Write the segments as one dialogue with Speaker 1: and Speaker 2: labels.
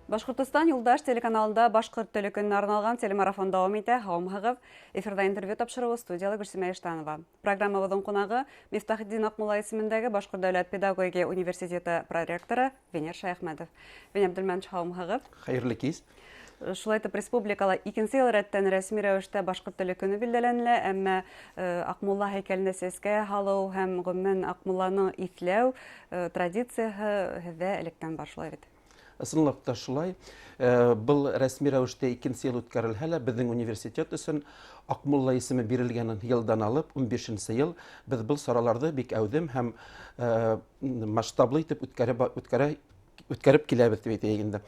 Speaker 1: Башҡортостан Юлдаш телеканалында Башҡорт теле көнөнә арналған телемарафон дауам итә. Һаумыһығыҙ! Эфирҙа интервью тапшырыуы, студияла Гөлсимә Иштанова. Программабыҙҙың ҡунағы Мифтахетдин Аҡмулла исемендәге Башҡорт дәүләт педагогия университеты проректоры Венер Шәйәхмәтов. Венер Абделмәнович, һаумыһығыҙ!
Speaker 2: Хәйерле кис!
Speaker 1: Шулай итеп, республикала икенсе йыл рәттән рәсми рәүештә Башҡорт теле көнө билдәләнелә, әммә Аҡмулла һәйкәленә сәскә һалыу һәм ғөмүмән Аҡмулланы иҫләү традицияһы һеҙҙә электән бар, шулай бит?
Speaker 2: Ысынлап та шулай. Был рәсми рәүештә икенсе йыл үткәрелһә лә, беҙҙең университет өсөн Аҡмулла исеме бирелгән йылдан алып 15 йыл беҙ был сараларҙы бик әүҙем һәм масштаблы итеп үткәреп үткәрә үткәреп киләбеҙ дип әйтәйек инде.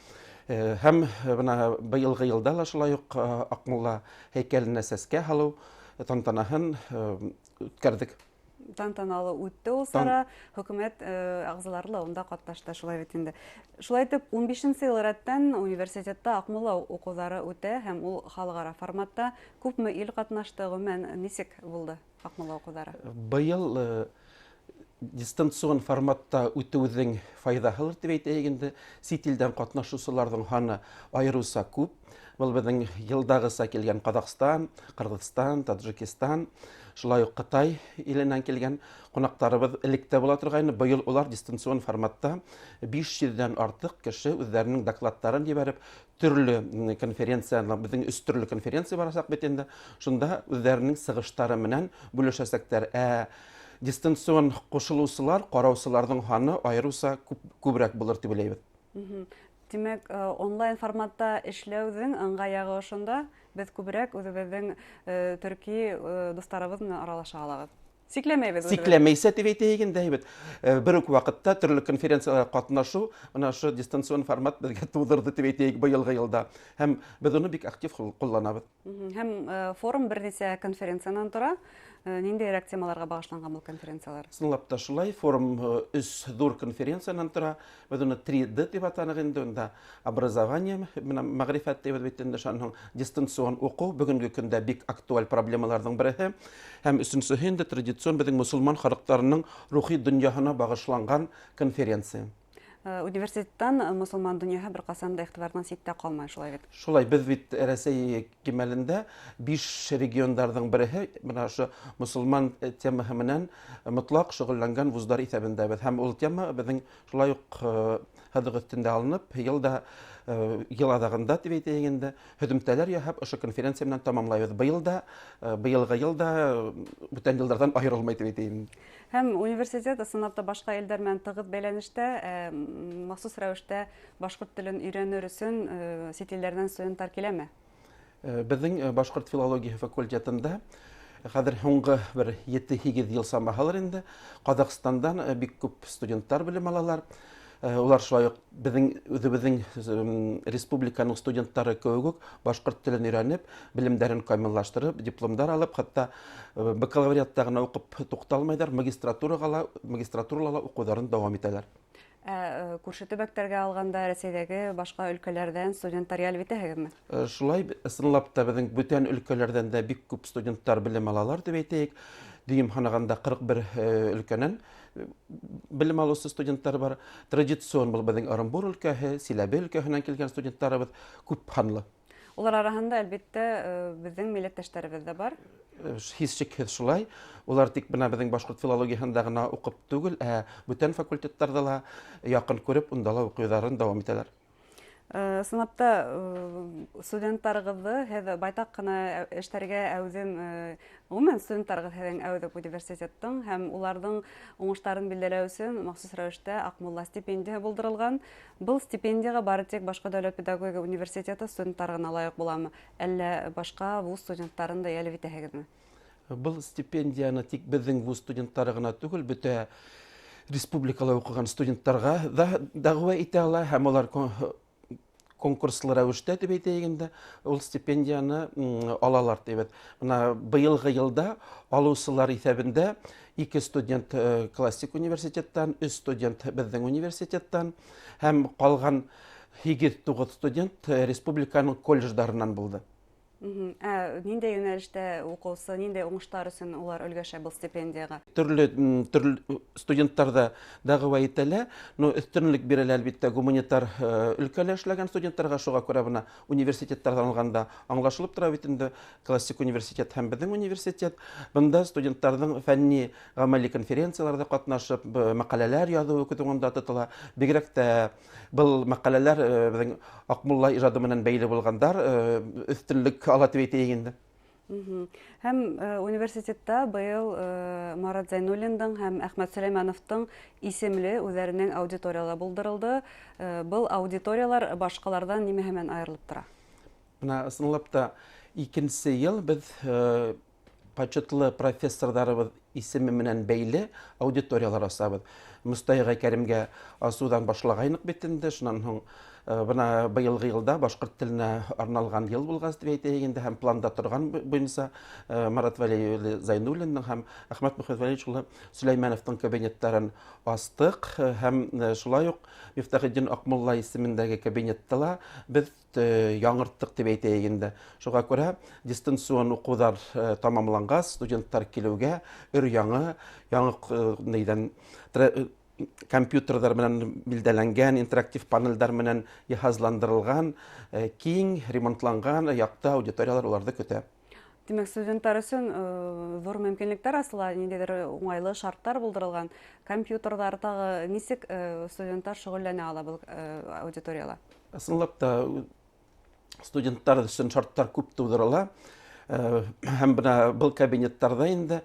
Speaker 2: Һәм бына быйылғы йылда ла шулай уҡ Аҡмулла һәйкәленә сәскә һалыу тантанаһын үткәрҙек.
Speaker 1: Тантаналы үтте ул сара, хөкүмәт ағзалары ла унда ҡатнашты, шулай бит инде. Шулай итеп, 15 йыл рәттән университетта Аҡмулла уҡыуҙары үтә һәм ул халыҡ-ара форматта. Күпме ил ҡатнашты, ғөмүмән, нисек булды Аҡмулла уҡыуҙары?
Speaker 2: Быйыл дистанцион форматта үтеүҙең файҙаһылыр тип әйтәйек инде. Сит илдән ҡатнашыусыларҙың һаны айырыуса күп. Был беҙҙең йылдағыса килгән Ҡаҙағстан, Ҡырғыҙстан, Таджикистан, шулай уҡ Ҡытай иленән килгән ҡунаҡтарыбыҙ элек тә була торғайны. Быйыл улар дистанцион форматта 500-дән артыҡ кеше үҙҙәренең докладтарын ебәреп, төрлө конференцияны, беҙҙең өс төрлө конференция барасаҡ бит инде, шунда үҙҙәренең сығыштары менән бүлешәсәктәр. Ә дистанцион ҡушылыусылар, ҡараусыларҙың һаны айырыуса күберәк булыр тип уйлайбыҙ.
Speaker 1: Тимәк, онлайн форматта эшләүҙең ыңғай яғы ошонда, беҙ күберәк үҙебеҙҙең төрки дуҫтарыбыҙ менән аралаша алабыҙ. Сикләмәйбеҙ үҙебеҙ.
Speaker 2: Сикләмәйсә тип әйтәйек инде, әйбәт. Бер үк ваҡытта төрлө конференцияларға ҡатнашыу, бына ошо дистанцион формат беҙгә тыуҙырҙы тип әйтәйек быйылғы йылда. Һәм беҙ уны бик актив ҡулланабыҙ.
Speaker 1: Һәм форум бер нисә конференциянан тора. Ниндәйерәк темаларға бағышланған был конференциялар?
Speaker 2: Ысынлап та шулай, форум өс ҙур конференциянан тора. Беҙ уны 3D тип атаныҡ инде, унда образование, бына мәғрифәт тибеҙ бит инде, шунан һуң дистанцион уҡыу бөгөнгө көндә бик актуаль проблемаларҙың береһе. Һәм өсөнсөһө инде традицион беҙҙең мосолман халыҡтарының рухи донъяһына бағышланған конференция.
Speaker 1: Университеттан мосолман донъяһы бер ҡасан да иғтибарҙан ситтә ҡалмай, шулай бит?
Speaker 2: Шулай, беҙ бит Рәсәй кимәлендә 5 региондарҙың береһе, бына ошо мосолман темаһы менән мотлаҡ шөғөлләнгән вуздар иҫәбендәбеҙ. Һәм ул тема беҙҙең шулай уҡ һыҙыҡ өҫтөндә алынып, йыл аҙағында тип әйтәйек инде, һөҙөмтәләр яһап, ошо конференция менән тамамлайбыҙ. Быйыл да, быйылғы йыл да бүтән йылдарҙан айырылмай тип әйтәйем.
Speaker 1: Һәм университет ысынлап та башҡа илдәр менән тығыҙ бәйләнештә, махсус рәүештә башҡорт телен өйрәнер өсөн сит илдәрҙән студенттар киләме?
Speaker 2: Беҙҙең башҡорт филологияһы факультетында хәҙер һуңғы бер ете-һигеҙ йыл самаһалыр инде Ҡаҙағстандан бик күп студенттар белем алалар. Улар шулай уҡ беҙҙең үҙебеҙҙең республиканың студенттары кеүек үк башҡорт телен өйрәнеп, белемдәрен камиллаштырып, дипломдар алып, хатта бакалавриатта ғына уҡып туҡталмайҙар, магистратурала ла уҡыуҙарын дауам итәләр.
Speaker 1: Ә күрше төбәктәргә алғанда Рәсәйҙәге башҡа өлкәләрҙән студенттар йәлеп итәһегеҙме?
Speaker 2: Шулай, ысынлап та беҙҙең бүтән өлкәләрҙән дә бик күп студенттар белем алалар тип әйтәйек. Дөйөм һанағанда 41 өлкәнән белем алыусы студенттар бар. Традицион был беҙҙең Ырымбур өлкәһе, Силәбе өлкәһенән килгән студенттарыбыҙ күп һанлы.
Speaker 1: Улар араһында, әлбиттә, беҙҙең милләттәштәребеҙ ҙә бар.
Speaker 2: Һис шикһеҙ шулай. Улар тик бына беҙҙең башҡорт филологияһында ғына уҡып түгел, ә бүтән факультеттарҙа ла яҡын күреп, унда ла уҡыуҙарын дауам итәләр.
Speaker 1: Ысынлап та, студенттарығыҙҙы һеҙ байтаҡ ҡына эштәргә әүҙем, ғөмүмән студенттарығыҙ һеҙҙең әүҙем университеттың һәм уларҙың уңыштарын билдәләү өсөн махсус рәүештә Аҡмулла стипендияһы булдырылған. Был стипендияға бары тик Башҡорт дәүләт педагогика университеты студенттары ғына лайыҡ буламы, әллә башҡа вуз студенттарын да йәлеп итәһегеҙме?
Speaker 2: Был стипендияны тик беҙҙең вуз студенттары ғына түгел, бөтә республикала уҡыған студенттарға да дәғүә итә ала һәм улар конкурслы рәүештә тип әйтәйек инде, ул стипендияны алалар тибеҙ. Бына быйылғы йылда алыусылар иҫәбендә 2 студент классик университеттан, 3 студент беҙҙең университеттан һәм ҡалған һигеҙ-туғыҙ студент республиканың колледждарынан булды.
Speaker 1: Ә ниндәй йүнәлештә уҡыусы, ниндәй уңыштар өсөн улар өлгәшә был стипендияға?
Speaker 2: Төрлө төрлө студенттар ҙа дәғүә ителә, но өҫтөнлөк бирелә, әлбиттә, гуманитар өлкәлә эшләгән студенттарға. Шуға күрә бына университеттарҙан алғанда аңлашылып тора бит инде, классик университет һәм беҙҙең университет. Бында студенттарҙың фәнни ғәмәли конференцияларҙа ҡатнашып, мәҡәләләр яҙыуы күҙ уңында тотола. Бигерәк тә был мәҡәләләр беҙҙең Аҡмулла ижады менән бәйле булғандар өҫтөнлөк ала тип әйтәйек инде.
Speaker 1: Һәм университетта быйыл Марат Зәйнуллиндың һәм Әхмәт Сөләймәновтың исемле үҙҙәренең аудиториялары булдырылды. Был аудиториялар башҡаларҙан нимәһе менән айырылып тора?
Speaker 2: Бына ысынлап та икенсе йыл беҙ почетлы профессорҙарыбыҙ исеме менән бәйле аудиториялар асабыҙ. Мостай ағай Кәримгә асыуҙан башлағайныҡ бит инде, шунан һуң бына быйылғы йылда башҡорт теленә арналған йыл булғас тип әйтәйек инде, һәм планда торған буйынса Марат Вәлиевич Зайнуллиндың һәм Әхмәт Мөхәммәтвәлиевич улы Сөләймәновтың кабинеттарын астыҡ, һәм шулай уҡ Мифтахетдин Аҡмулла исемендәге кабинетты ла беҙ яңырттыҡ тип әйтәйек инде. Шуға күрә дистанцион уҡыуҙар тамамланғас, студенттар килеүгә өр яңы, яңы нейҙән компьютерҙар менән билдәләнгән, интерактив панелдәр менән йыһазландырылған, киң ремонтланған яҡты аудиториялар уларҙы көтә.
Speaker 1: Тимәк, студенттар өсөн ҙур мөмкинлектәр асыла, ниндәйҙер уңайлы шарттар булдырылған. Компьютерҙар тағы нисек студенттар шөғөлләнә ала был аудиторияла?
Speaker 2: Ысынлап та студенттар өсөн шарттар күп тыуҙырыла. Һәм бына был кабинеттарҙа инде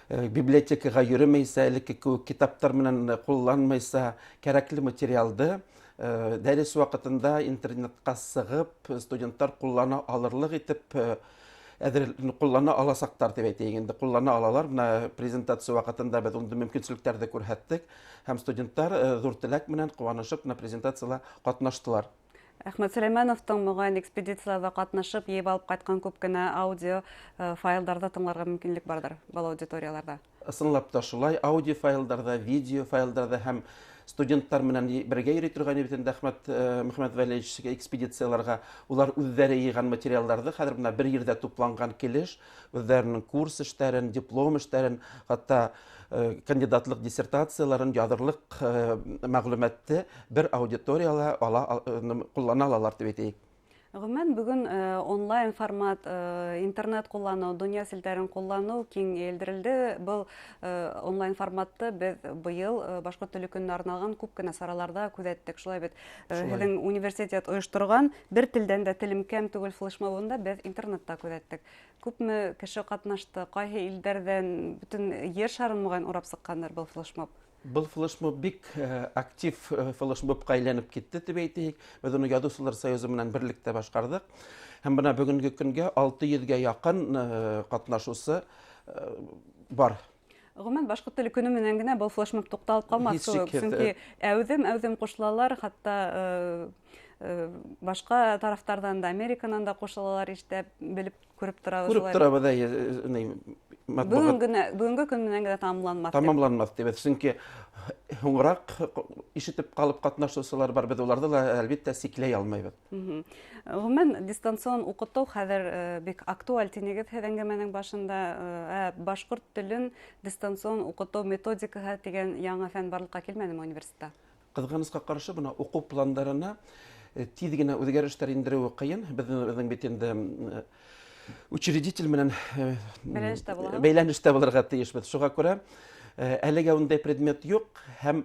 Speaker 2: библиотекаға йөрөмәйсә, элекке кеүек китаптар менән ҡулланмайса, кәрәкле материалды дәрес ваҡытында интернетҡа сығып, студенттар ҡуллана алырлыҡ итеп әҙер ҡуллана аласаҡтар тип әйтәйек инде, ҡуллана алалар. Бына презентация ваҡытында беҙ ундай мөмкинселектәрҙе күрһәттек, һәм студенттар ҙур теләк менән ҡыуанышып бына презентацияла ҡатнаштылар.
Speaker 1: Әхмәт Сөләймәновтың моғайын экспедицияларҙа ҡатнашып, йыйып алып ҡайтҡан күп кенә аудио файлдарҙы тыңларға мөмкинлек барҙыр был аудиторияларҙа.
Speaker 2: Ысынлап та шулай, аудио файлдарҙа, видео файлдарҙа һәм студенттар менән бергә йөрөй торған бит инде Әхмәт Мөхәммәтвәлиевич экспедицияларға, улар үҙҙәре йыйған материалдарҙы хәҙер бына бер ерҙә тупланған килеш үҙҙәренең курс эштәрен, диплом эштәрен, хатта кандидатлыҡ диссертацияларын яҙырлыҡ мәғлүмәтте бер аудиторияла ала, ҡуллана алалар тип әйтәйек.
Speaker 1: Ғөмүмән, бөгөн онлайн формат, интернет ҡулланыу, донъя селтәрен ҡулланыу киң йәйелдерелде. Был онлайн форматты беҙ быйыл башҡорт теле көнөнә арналған күп кенә сараларҙа күҙәттек. Шулай бит, һеҙҙең университет ойошторған бер телдән дә телем кәм түгел флешмобында беҙ интернетта күҙәттек. Күпме кеше ҡатнашты, ҡайһы илдәрҙән, бөтөн ер шарын моғайын урап сыҡҡандыр был флешмоб.
Speaker 2: Был флешмоб бик актив флешмобҡа әйләнеп китте тип әйтәйек. Беҙ уны Яҙыусылар союзы менән берлектә башҡарҙыҡ. Һәм бына бөгөнгө көнгә 600-гә яҡын ҡатнашыусы бар.
Speaker 1: Ғөмүмән, башҡорт теле көнө менән генә был флешмоб туҡталып ҡалмаҫ кеүек. Сөнки әүҙем-әүҙем ҡушылалар, хатта башҡа тарафтарҙан да, Американан да ҡушылалар, ишетеп, белеп, күреп торабыҙ.
Speaker 2: Күреп торабыҙ, әйе, матбуғат.
Speaker 1: Бөгөнгө көн менән генә тамамланмаҫ тип.
Speaker 2: Тамамланмаҫ тип, сөнки һуңыраҡ ишетеп ҡалып ҡатнашыусылар бар, беҙ уларҙы ла әлбиттә сикләй алмайбыҙ.
Speaker 1: Ғөмүмән, дистанцион уҡытыу хәҙер бик актуаль тинегеҙ һеҙ әңгәмәнең башында. Башҡорт телен дистанцион уҡытыу методикаһы тигән яңы фән барлыҡҡа килмәнеме университетта?
Speaker 2: Ҡыҙғанысҡа ҡаршы, бына уҡыу пландарына тиҙ генә үҙгәрештәр индереүе ҡыйын. Беҙҙең бит инде учредитель менән
Speaker 1: бәйләнештә булабыҙ.
Speaker 2: Бәйләнештә булырға тейешбеҙ. Шуға күрә әлегә ундай предмет юҡ, һәм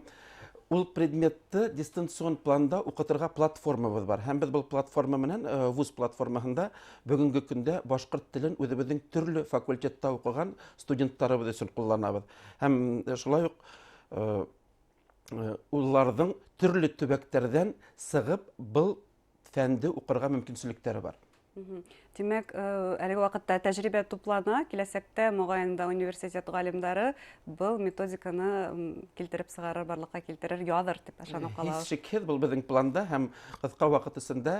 Speaker 2: ул предметты дистанцион планда уҡытырға платформабыҙ бар. Һәм беҙ был платформа менән вуз платформаһында бөгөнгө көндә башҡорт телен үҙебеҙҙең төрлө факультетта уҡыған студенттарыбыҙ өсөн ҡулланабыҙ. Һәм шулай уҡ уларҙың төрлө төбәктәрҙән сығып был фәнде уҡырға мөмкинселектәре бар.
Speaker 1: Тимәк, әлеге ваҡытта тәжрибә туплана, киләсәктә моғайын да университет ғалимдары был методиканы килтереп сығарыр, барлыҡҡа килтерер, яҙыр тип ышанып ҡалабыҙ.
Speaker 2: Һис шикһеҙ, был беҙҙең планда һәм ҡыҫҡа ваҡыт эсендә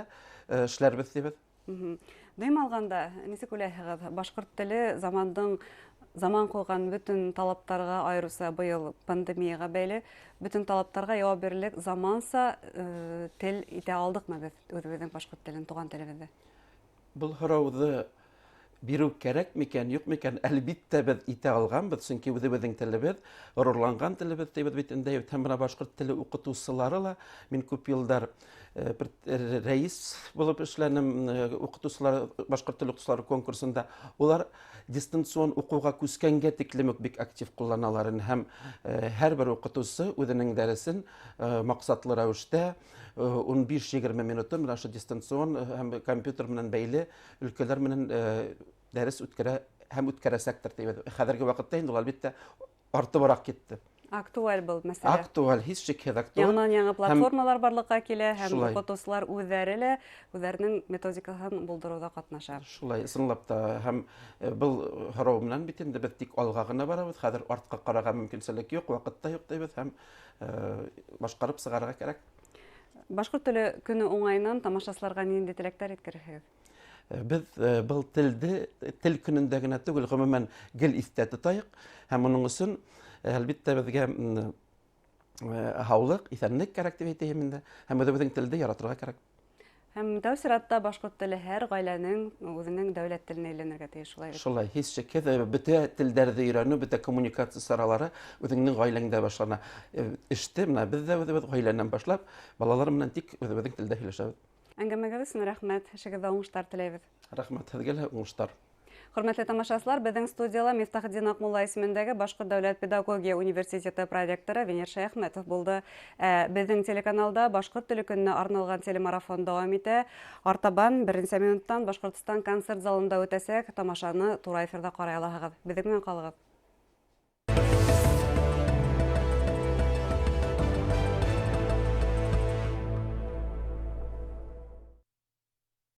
Speaker 2: эшләрбеҙ тибеҙ.
Speaker 1: Дөйөм алғанда, нисек уйлайһығыҙ, башҡорт теле заман ҡуйған бөтөн талаптарға, айырыуса быйыл пандемияға бәйле, бөтөн талаптарға яуап бирерлек заманса тел итә алдыҡмы беҙ үҙебеҙҙең башҡорт телен, туған телебеҙҙе?
Speaker 2: Был һорауҙы биреү кәрәк микән, юҡ микән? Әлбиттә, беҙ итә алғанбыҙ, сөнки үҙебеҙҙең телебеҙ, ғорурланған телебеҙ тибеҙ бит инде. Һәм бына башҡорт теле уҡытыусылары ла, мин күп йылдар рәис булып эшләнем уҡытыусылар, башҡорт теле уҡытыусылары конкурсында. Улар дистанцион уҡыуға күскәнгә тиклем үк бик актив ҡулланалар һәм һәр бер уҡытыусы үҙенең дәресен маҡсатлы рәүештә 15-20 минутын менә ошо дистанцион һәм компьютер менән бәйле өлкәләр менән дәрес үткәрә һәм үткәрәсәктер тибеҙ. Хәҙерге ваҡытта инде ул, әлбиттә, артыбыраҡ китте.
Speaker 1: Актуаль был мәсьәлә.
Speaker 2: Актуаль, һис шикһеҙ актуаль.
Speaker 1: Яңынан-яңы платформалар барлыҡҡа килә һәм уҡытыусылар үҙҙәре лә үҙҙәренең методикаһын булдырыуҙа ҡатнаша.
Speaker 2: Шулай, ысынлап та, һәм был һорау менән бит инде беҙ тик алға ғына барабыҙ, хәҙер артҡа ҡарарға мөмкинселек юҡ, ваҡыт та юҡ тибеҙ һәм башҡарып сығарырға кәрәк.
Speaker 1: Башҡорт теле көнө уңайынан тамашасыларға ниндәй теләктәр еткерерһегеҙ?
Speaker 2: Беҙ был телде тел көнөндә генә түгел, ғөмүмән гел иҫтә тотайыҡ һәм уның өсөн әлбиттә беҙгә һаулыҡ, иҫәнлек кәрәк тип әйтәйем инде, һәм үҙебеҙҙең телде яратырға кәрәк.
Speaker 1: Һәм тәү сиратта башҡорт теле һәр ғаиләнең үҙенең дәүләт теленә әйләнергә тейеш, шулай бит?
Speaker 2: Шулай, һис шикһеҙ, бөтә телдәрҙе өйрәнеү, бөтә коммуникация саралары үҙеңдең ғаиләңдә башлана. Эште бына беҙ ҙә үҙебеҙ ғаиләнән башлап, балалар менән тик үҙебеҙҙең телдә һөйләшәбеҙ.
Speaker 1: Әңгәмәгеҙ өсөн рәхмәт, эшегеҙҙә уңыштар теләйбеҙ.
Speaker 2: Рәхмәт һеҙгә лә, уңыштар.
Speaker 1: Хөрмәтле тамашасылар, беҙҙең студияла Мифтахетдин Аҡмулла исемендәге Башҡорт дәүләт педагогия университеты проректоры Венер Шәйәхмәтов булды. Беҙҙең телеканалда Башҡорт теле көнөнә арналған телемарафон дауам итә. Артабан беренсе минуттан Башҡортостан концерт залында үтәсәк тамашаны тура эфирҙа ҡарай алаһығыҙ. Беҙҙең менән ҡалығыҙ.